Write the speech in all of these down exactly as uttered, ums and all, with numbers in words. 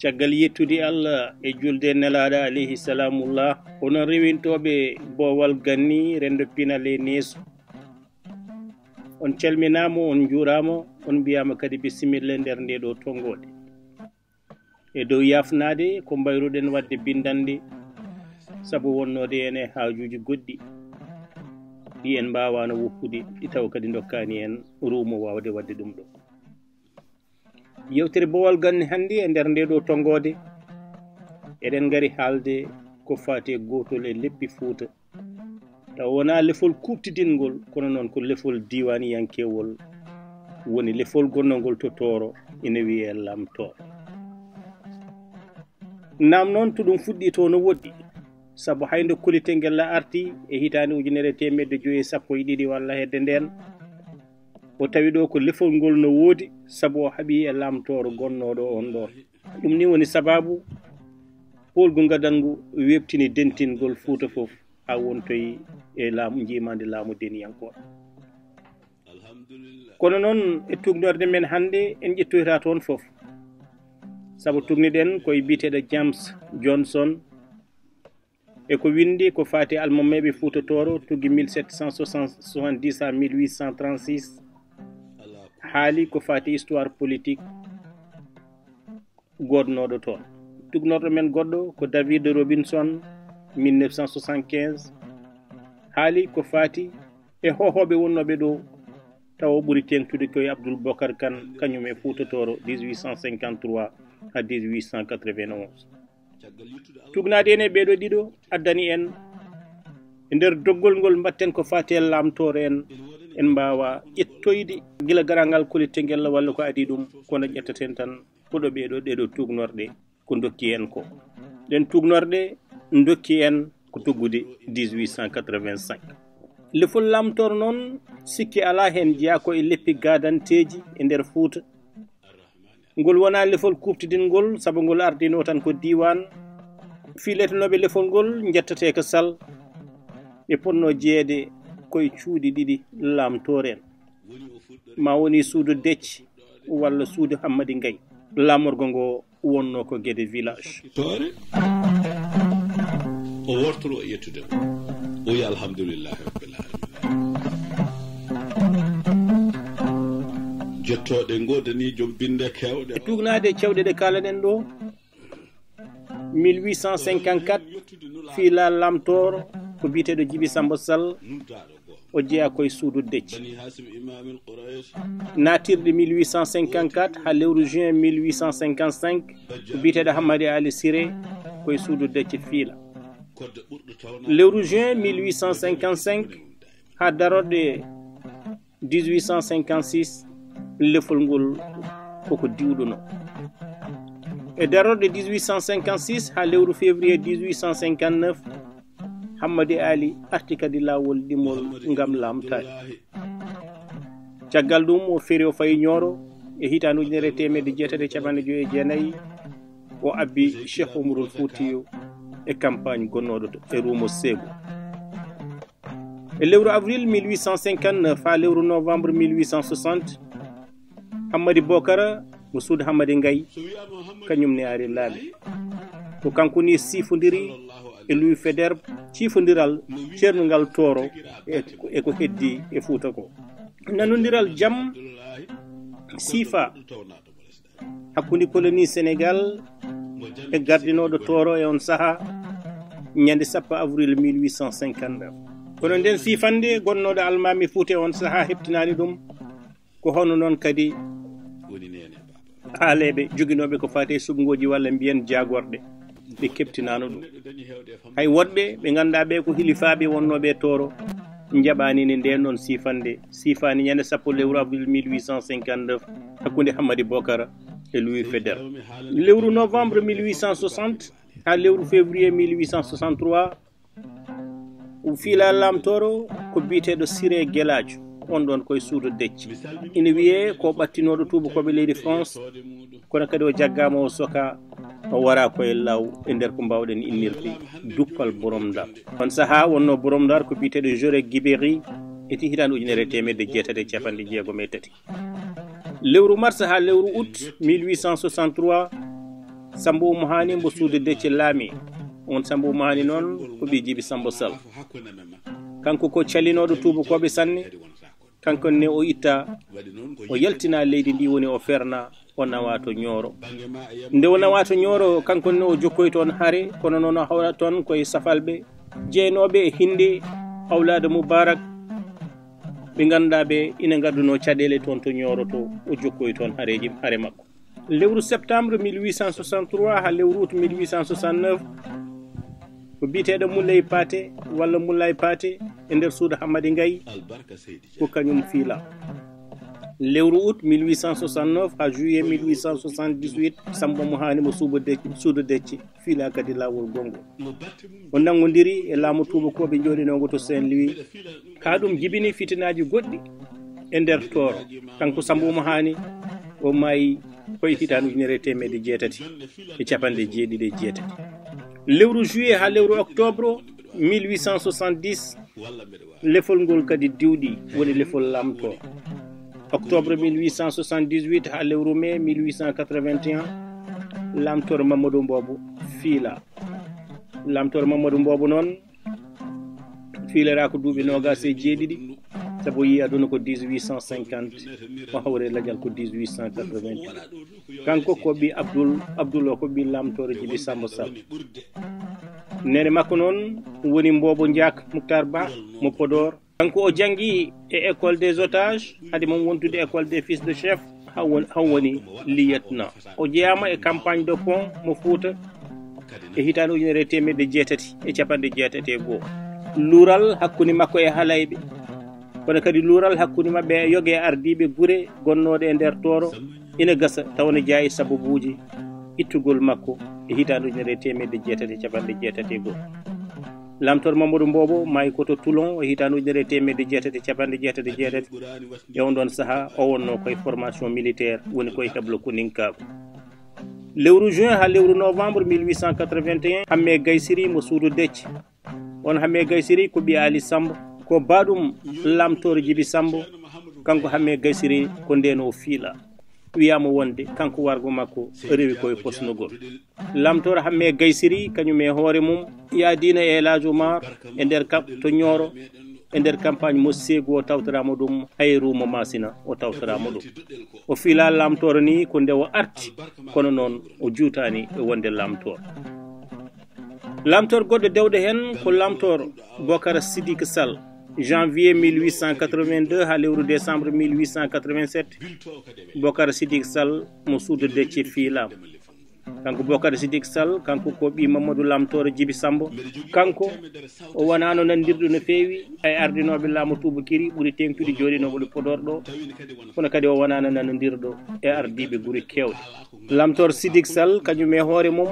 Caggal yettude Allah e julde e Nelaaɗo alayhi salamullah, onon rewintooɓe boowal ganni, renndo pinal e neesu, on calminaama, on njuuraama, on mbiyaama kadi bisimilla e nder ndee ɗoo tonngoode. E dow yaafnaade ko mbayruɗen waɗde binndannde, sabu wonnoode en e haajuuji goɗɗi ɗi en mbaawaano woppude, ɗi tawa kadi ndokkaani en ruumo waawde waɗde ɗum ɗoo. Yewtere Boowal Ganni hannde e nder ndee ɗoo tonngoode, eɗen ngari haalde ko faati e gootol e leppi Fuuta, tawa wonaa lefol kuuɓtidinngol, kono noon ko lefol diiwaaniyankeewol, woni lefol gonnongol to Tooro, ina wiyee Lam Tooro. Naam noon, to ɗum fuɗɗii to no woɗɗi, sabu hay nde Kolite Ngella arti e hitaande ujunere e teemedde joyi e sappo e ɗiɗi walla hedde ndeen, o tawi ɗo ko lefol ngol no woodi, sabu o haɓi e Lam Tooro gonnooɗo on ɗoon. Ɗum ni woni sabaabu poolgu ngadangu weeɓtini dentingol Fuuta fof, haa wontoyi e laamu, njiimaandi laamu deniyankooɓe. Kono noon, e tugnorde men hannde, en ƴettoyta toon fof, sabu tugniɗen ko e biyeteeɗo James Johnson, e ko winndi ko faati almameeɓe Fuuta Tooro, tuggi mille sept cent soixante-dix à mille huit cent trente-six, haali ko faati histoire politique goodnooɗo toon. Tugnorɗo men goɗɗo ko David Robinson, mille neuf cent soixante-quinze, haali ko faati e hohooɓe wonnooɓe ɗo, tawa o ɓuri teeŋtude ko e Abdul Bokar Kan, kañum e Fuuta Tooro, dix-huit cent cinquante-trois à dix-huit cent quatre-vingt-onze. Tugnaade en e ɓeeɗo ɗiɗo addani en, e nder doggol ngol mbaɗten ko faati e Lam Tooro en, en mbaawa ƴettoyde gila garal ngal Kolite Ngella walla ko adii ɗum, kono ƴettaten tan ko ɗo ɓeeɗo ɗeeɗo tugnorɗe ko ndokki en ko. Ɗen tugnorɗe ndokki en ko tuggude dix-huit cent quatre-vingt-cinq. Lefol Lam Tooro noon, sikke alaa heen jeyaa ko e leppi gaadanteeji e nder Fuuta. Ngol wonaa lefol kuuɓtidinngol, sabu ngol ardinoo tan ko diiwaan. Fiiletenooɓe lefol ngol njettatee ko Sal, ɓe potnoo jeyeede ko e cuuɗi ɗiɗi Lam Tooro en. Ma woni suudu Decci walla suudu Hammadi Ngay. Laamorgo ngo wonnoo ko Gede village. Toore, o wortoro o yettude mo. O wiya, "Alhamdulillahi rabbil alamin." Jettooɗe ngoodani joom binnde keewɗe. E tugnaade cewɗe ɗe kaalaɗen ɗo, mille huit cent cinquante-quatre, fiila Lam Tooro ko biyeteeɗo Jibi Samba Sall, o jeyaa ko e suudu Decci. Naatirde mille huit cent cinquante-quatre haa lewru juin mille huit cent cinquante-cinq, ko biyeteeɗo Hammadi Ali Siré ko e suudu Decci fiila. Lewru juin mille huit cent cinquante-cinq haa darorɗe dix-huit cent cinquante-six, lefol ngol koko diwɗuno. E darorɗe dix-huit cent cinquante-six haa lewru février dix-huit cent cinquante-neuf, Hammadi Ali arti kadi laawol ɗimol ngam laamtaade. Caggal ɗum, o feri, o fayi Ñooro e hitaande ujunere e teemedde jeetati e capanɗe joyi e jeenayi, o abbi Cheikh Oumarul Foutiyou e campagne gonnooɗo to, e Rumo Segu. E lewru avril mille huit cent cinquante-neuf haa lewru novembre mille huit cent soixante, Hammadi Bokara mo suudu Hammadi Ngay, kañum ne ari laami. Ko kanko ni siifondiri e Louis Faidherbe, ciifondiral ceernungal Tooro e, e ko heddi e Fuuta ko. Nanondiral jam siifa hakkunde colonie Sénégal e gardinooɗo Tooro e on sahaa, ñande sappo avril mille huit cent cinquante-neuf. Kono nden siifande gonnooɗo almaami Fuuta e on sahaa heɓtinaani ɗum, ko hono noon kadi aaleeɓe joginooɓe ko faati e suɓngooji walla mbiyen jaagorɗe, ɓe keɓtinaano ɗum. Hay woɗɓe ɓe ngannduɗaa ɓe ko hilifaaɓe wonnooɓe e Tooro, njaɓaani ni ndeen noon siifande, siifaani ñande sappo lewru avril mille huit cent cinquante-neuf hakkunde Hammadi Bokara e Louis Faidherbe. Lewru novembre mille huit cent soixante haa lewru février mille huit cent soixante-trois, fiila Lam Tooro ko biyeteeɗo Siré Gelaajo, on ɗon koye suudu Decci. Ina wiyee ko ɓattinooɗo tuubakooɓe leydi France, kono kadi o jaggaama, o soka, o wara koye law e nder ko mbaawɗen innirde duppal Borom Ndar. On sahaa wonnoo Borom Ndar ko biyeteeɗo Jaurès Guibéry, e hitaande ujunere e teemedde jeetati e capanɗe jeegom e tati. Lewru mars haa lewru août mille huit cent soixante-trois, Sambo Umu Haani mbo suudu Decce laami. On Sambo Umu Haani noon ko ɓii Jibi Sambo Sal. Kanko ko calinooɗo tuubakooɓe sanne. Kanko ne o itta, o yaltina leydi ndi, woni o ferna, o nawa to Ñooro. Nde o nawa to Ñooro, kanko ne o jokkoy toon hare, kono noon o hawra toon koye safalɓe jeynooɓe e hinnde Awlaada Mubarak, ɓe ngannduɗaa ɓe ina ngadduno caɗeele toon to Ñooro to, o jokkoy toon hareeji, hare makko. Lewru septembre mille huit cent soixante-trois haa lewru août mille huit cent soixante-neuf, ko biyeteeɗo Moulay Paté walla Moulay Paté e nder suudu Hammadi Ngay, ko kañum fiila. Lewru août mille huit cent soixante-neuf haa juillet mille huit cent soixante-dix-huit, Sambo Umu Haani mbo suudu Decce, suudu Decce, fiila kadi laawol gonngol. O nanngodiri e laamu tuubakooɓe jooɗinoowo to Saint-Louis. Kaa ɗum jibini fitinaaji goɗɗi e nder Tooro. Kanko Sambo Umu Haani, o maayi koye hitaande ujunere e teemedde jeetati e capanɗe jeeɗiɗi e jeetati. Lewru juillet haa lewru octobre mille huit cent soixante-dix, lefol ngol kadi diwɗi, woni lefol Lamtoor. Octobre mille huit cent soixante-dix-huit haa lewru mai mille huit cent quatre-vingt-un, Lamtoor Mamadou Mbobo fiila. Lamtoor Mamadou Mbobo noon fiilora ko duuɓi noogaas e jeeɗiɗi, sabu o yii aduna ko dix-huit cent cinquante, o hawri e lajal ko dix-huit cent quatre-vingt-un. Kanko ko ɓii Abdul, Abdul o ko ɓii Lamtoor Jibi Sambo Sal. Neene makko noon woni Mbobo Ndiak Muktar Ba mo Podor. Kanko o janngi e école des otages, hade mum wondude école des fils de chef, haa won-, haa woni lieutenant. O jeyaama e campagne de pont mo Fuuta e hitaande ujunere e teemedde jeetati e capanɗe jeetati e go'o. Luural hakkunde makko e Halayɓe, kono kadi luural hakkunde maɓɓe e yoge ardiiɓe gure gonnooɗe e nder Tooro ina gasa tawa ne jeyaa e sababuuji ittugol makko e hitaande ujunere e teemedde jeetati e capanɗe jeetati e go'o. Lamtoor Mamadou Mbobo maayi ko to Toulon e hitaande ujunere e teemedde jeetati e capanɗe jeetati e jeetati. E on ɗon sahaa o wonnoo koye formation militaire, woni koye heblo koninkaagu. Lewru juin haa lewru novembre mille huit cent quatre-vingt-un, Hammee Gaysiri mo suudu Decce. On Hammee Gaysiri ko ɓii Aali Sambo, ko baaɗum Lamtoor Jibi Sambo. Kanko Hammee Gaysiri ko ndeen o fiila. Wiyaama wonde kanko wargo makko rewi koye posnugol. Lamtoor Hammee Gaysiri, kañum e hoore mum, yaadiino e El Hadj Oumar e nder kam-, to Ñooro, e nder campagne mo Seegu o tawtoraama ɗum, Hayru mo Maasina o tawtoraama ɗum. O fiila Lamtoor ni ko nde o arti, kono noon o juutaani e wonde Lamtoor. Lamtoor goɗɗo dewɗo heen ko Lamtoor Bokar Sidik Sall, janvier mille huit cent quatre-vingt-deux haa lewru décembre mille huit cent quatre-vingt-sept, Bokar Sidik Sall mo suudu Decce fiilaama. Kanko Bokar Sidik Sall, kanko ko ɓii Mamadou Lamtoor Jibi Sambo. Kanko o wonaano nandirɗo no feewi e ardinooɓe laamu tuubakiri ɓuri teeŋtude jooɗinooɓe ɗo Podor ɗo, kono kadi o wonaano nanondirɗo e ardiiɓe gure keewɗe. Lamtoor Sidik Sall, kañum e hoore mum,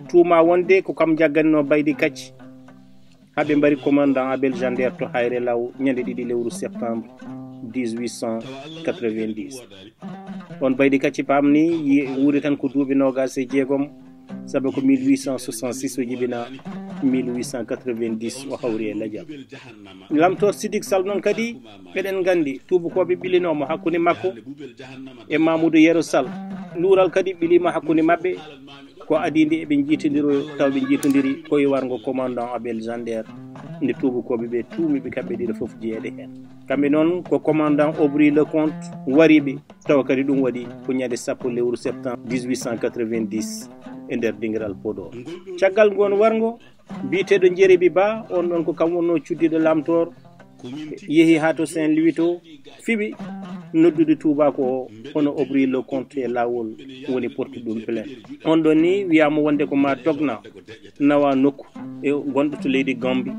tuumaa wonde ko kam jagganno Baydi Kacci haa ɓe mbari commandant Abel Jander to Hayre Law ñande ɗiɗi lewru septembre dix-huit cent quatre-vingt-dix. On Baydi Kacci, paam ni, yi-, wuuri tan ko duuɓi noogaas e jeegom, sabu ko mille huit cent soixante-six o jibina, mille huit cent quatre-vingt-dix o hawri e lajal. Lamtoor Sidik Sall noon kadi, eɗen nganndi tuubakooɓe ɓilinoo mo hakkunde makko e Mamoudou Yero Sall. Luural kadi ɓiliima hakkunde maɓɓe, ko adii nde eɓe njiitondiro, taw ɓe njiitondiri koye warngo commandant Abel Jander, nde tuubakooɓe ɓe tuumi ɓe kamɓe ɗiɗo fof jeyeede heen. Kamɓe noon ko commandant Aubry Lecomte wari ɓe, tawa kadi ɗum waɗi ko ñande sappo lewru septembre dix-huit cent quatre-vingt-dix e nder dingiral Podor. Caggal ngoon warngo, biyeteeɗo Jerebi Ba, on ɗon ko kam wonnoo cuddiiɗo Lamtoor, yehi haa to Saint-Louis to, fiɓi noddude tuubaako o, hono Aubry Lecomte e laawol woni portu ɗum plainte. On ɗon ni wiyaama wonde ko maa dogna nawa nokku e gonɗo to leydi Gambie,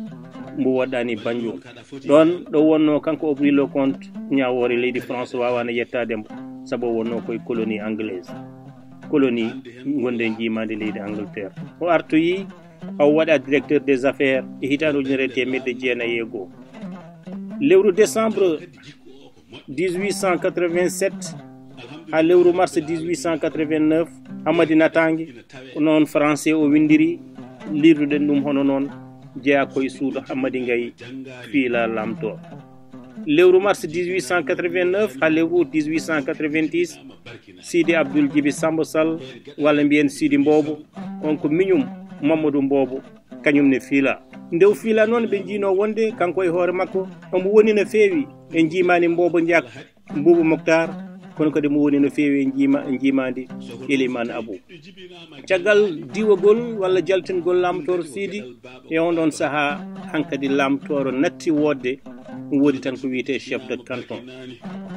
mbo waɗɗaani Banjul. Ɗon ɗo wonnoo kanko Aubry Lecomte, ñaawoore leydi France waawaano yettaade mbo, sabu o wonnoo koye colonie anglaise, colonie ngonde njiimaandi leydi Angleterre. O artoyi, o waɗa directeur des affaires e hitaande ujunere e teemedde jeenayi e go'o. Lewru décembre dix-huit cent quatre-vingt-sept haa lewru mars dix-huit cent quatre-vingt-neuf, Hammadi Nataange, ko noon français o winndiri, liirduɗen ɗum hono noon, jeyaa koye suudu Hammadi Ngay, fiila Lamtoor. Lewru mars dix-huit cent quatre-vingt-neuf haa lewru août dix-huit cent quatre-vingt-dix, Sidi Abdoul Djibi Samba Sall, walla mbiyen Sidi Mbobo, on ko miñum Mamadou Mbobo, kañum ne fiila. Nde o fiila noon, ɓe njiinoo wonde kanko e hoore makko omo woni no feewi e njiimaandi Mbobo Ndiak, Boubou Moctar, kono kadi mo woni no feewi e njiima-, njiimaandi Elimane Abou. Caggal diwagol walla jaltingol Laamtooro Sidi, e on ɗon sahaa, hankadi Laamtooro natti woodde, woodi tan ko wiyetee chef de canton.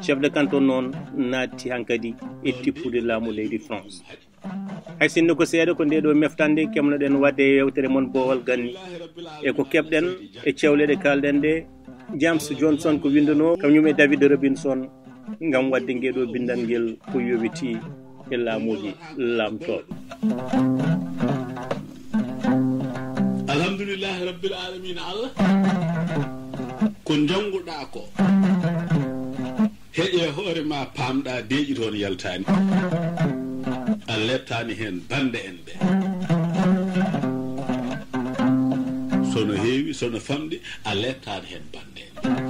Chef de canton noon naatti hankadi e tippude laamu leydi France. Hay sinno ko seeɗa, ko ndee ɗoo meftande keɓnoɗen waɗde e yeewtere mon Boowal Ganni. E ko keɓɗen e cewle ɗe kaalɗen ɗe, James Johnson ko winndunoo, kañum e David Robinson, ngam waɗde ngee ɗoo binndangel ko yowitii e laamuuji laamtooɓe. Alhamdulillahi Rabbil Alamina, Allah ko njannguɗaa ko. Heƴe hoore ma, paamɗa deeƴi toon yaltaani. A lettaani heen bannde en ɓe. Sono heewi, sono famɗi, a lettaani heen bannde en ɓe.